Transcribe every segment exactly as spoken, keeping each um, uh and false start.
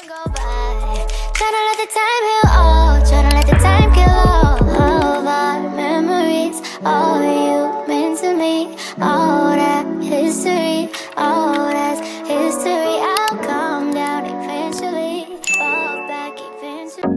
Go by. Tryna let the time heal all. Tryna let the time kill all of our memories. All you meant to me. All that history. All that's history. I'll calm down eventually. Fall back eventually.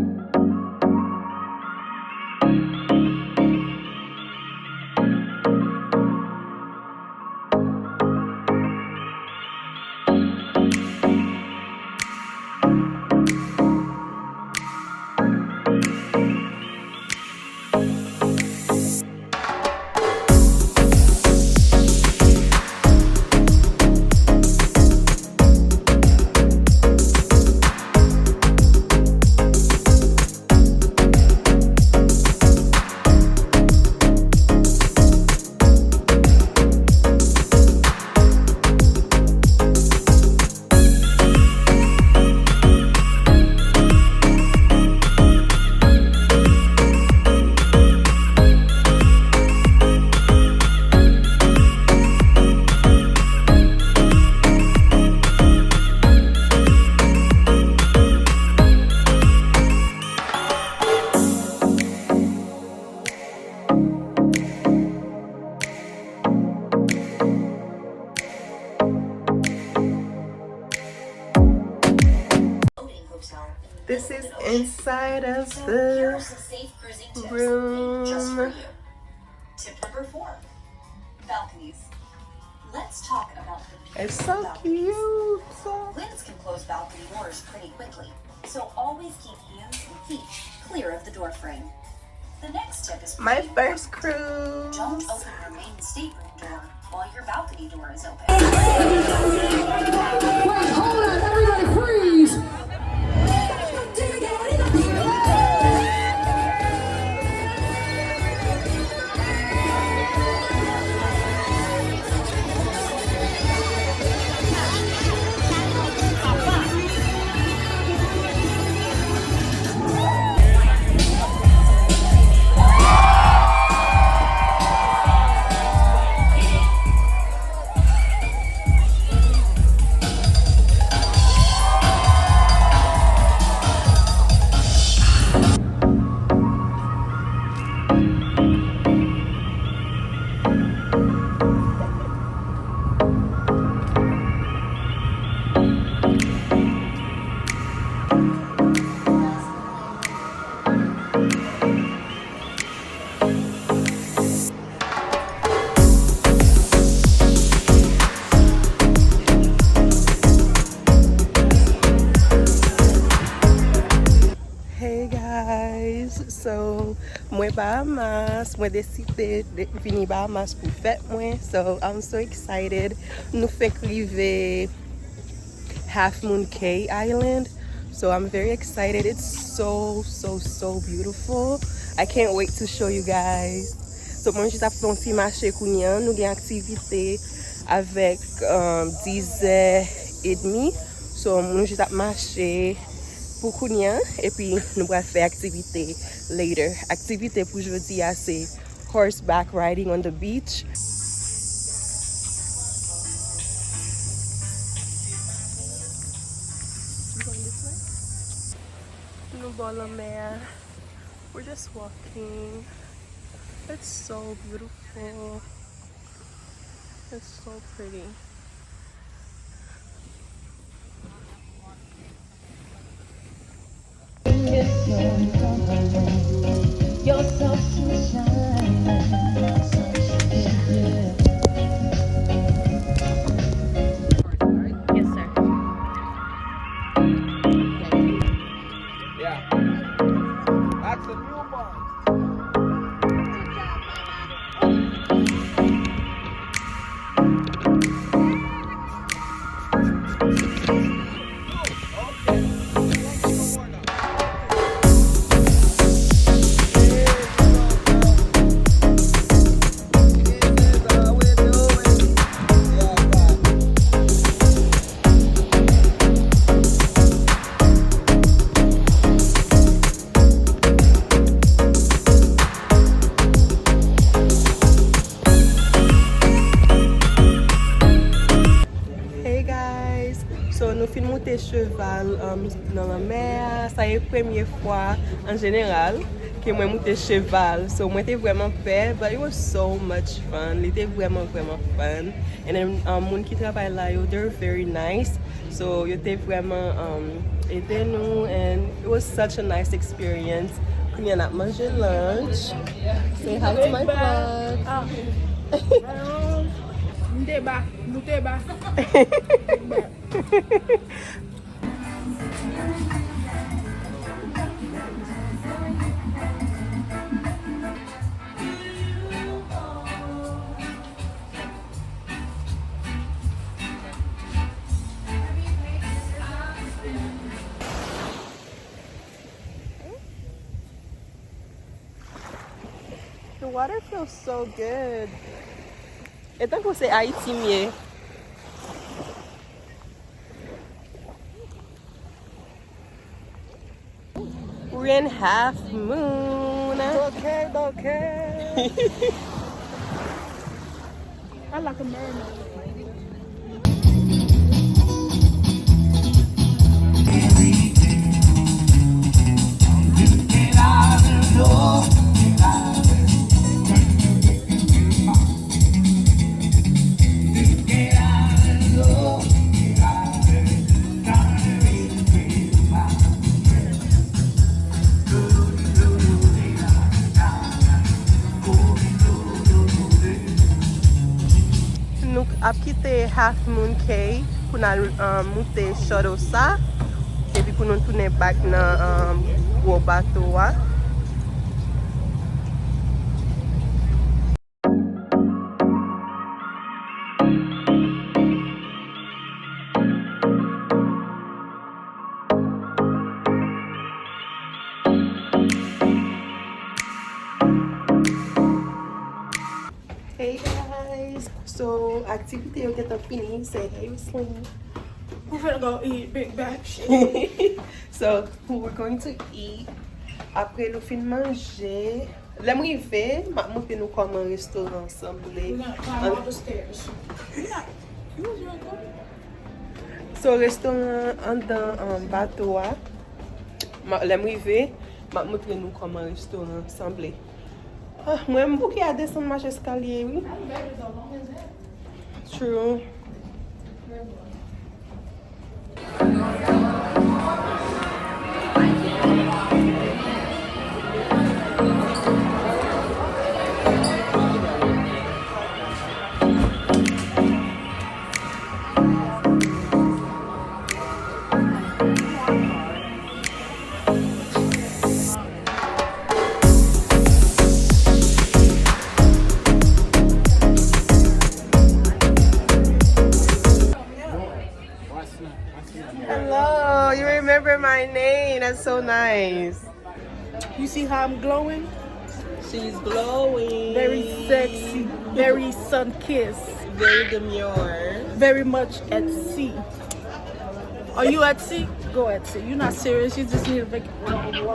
This is inside of the room. Tip number four, balconies. Let's talk about the beauty of balconies. It's so cute. Winds can close balcony doors pretty quickly, so always keep hands and feet clear of the door frame. The next tip is pretty important. My first cruise. Don't open your main stateroom door while your balcony door is open. Wait, hold up, everybody freeze! Hey guys, so mwen Bahamas, mwen deside de vini Bahamas pou fèt mwen, so I'm so excited. Nou fenk rive Half Moon Cay Island. So I'm very excited. It's so, so, so beautiful. I can't wait to show you guys. So mwen jis ap fè yon ti mache kounye a. Nou gen aktivite avèk um, dizè edmi. So nou jis ap mache pou kounye a. Epi nou pral fè aktivite later. Aktivite pou jodi a se horseback riding on the beach. Nou bò lanmè a. We're just walking. It's so beautiful. It's so pretty. Yes, sir. Yeah. That's a new one. Um, nan lanmè a, sa e premye fwa an jeneral ke mwen moute cheval. So, mwen te vrèman pè, but it was so much fun. Li te vrèman, vrèman fun. And then, um, moun ki travay la yo, they're very nice. So, yo te vrèman, um, ede nou, and it was such a nice experience. Kounye a n ap manje lunch. Say hi to my vlog. Ah. M te ba, nou te ba. The water feels so good. E tankou se Ayiti m ye. We in Half Moon. Bouke, bouke. I like a mermaid. Nou ap kite Half Moon Cay pou n al, um, moute Shuttle sa, epi pou nou tounen back nan, um, gwo bato a. Hey guys! So, aktivite yo gentan fini. Say hey, Wesley. We're finna go eat big back shit. So, we're going to eat. Apre nou fin manje, lè m rive, m ap montre nou kòman restoran an sanble. We're gonna climb all the stairs. We're not, you was right there. So, restoran an anndan, um, bato a. Ma, lè m rive, m ap montre nou kòman restoran an sanble. Ah, mwen, m bouke a desann mache eskalye, wi. True. Hello, you remember my name. That's so nice. You see how I'm glowing? She's glowing. Very sexy, very sun-kissed. Very demure. Very much at sea. Are you at sea? Go at sea. You're not serious. You just need a vacation. What you doing?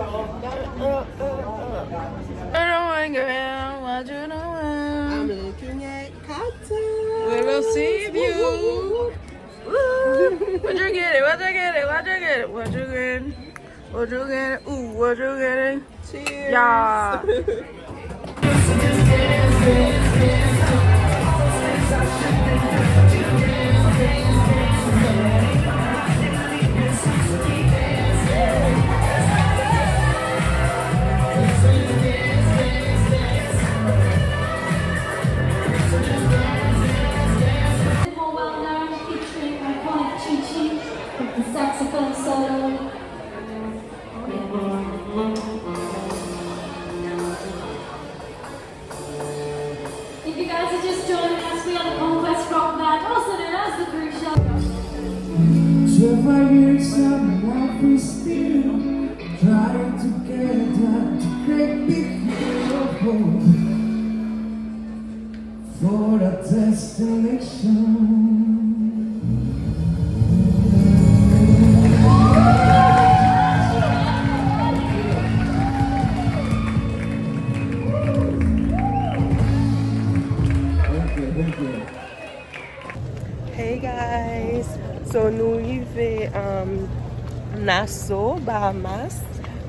I'm looking at cocktails. Little sea view. What you getting? What you getting? What you getting? What you getting? What you getting? Ooh, what you getting? Cheers. Yeah. Well-known featuring iconic Chi Chi, the saxophone solo. If you guys are just joining us, we are the Conquest Rock Band, also known as the Crew Show. Twelve years of life, we still trying to get up to great big hill of hope for a destination. Thank you, thank you. Hey guys, so nou rive, um, Nassau, Bahamas.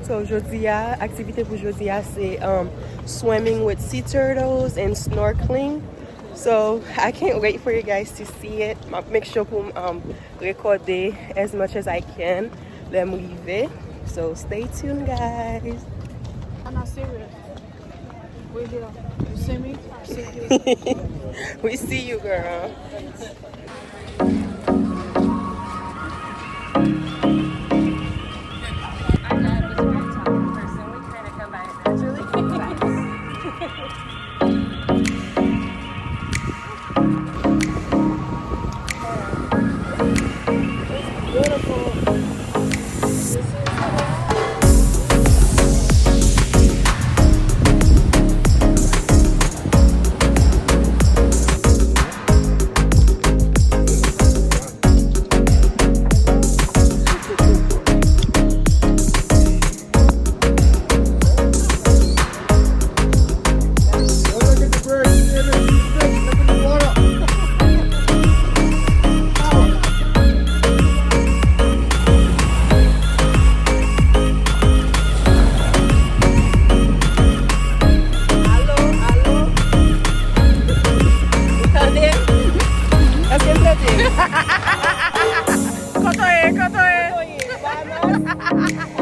So, jodi a, aktivite pou jodi a se um, swimming with sea turtles and snorkeling. So, I can't wait for you guys to see it. M ap make sure pou m um, rekòde as much as I can lè m rive. So, stay tuned, guys. I'm not serious. We here. You see me? See you. We see you, girl. Alo, alo. Ou tande? Èske m tande? Kote w ye? Kote w ye? Kote w ye? Bahamas?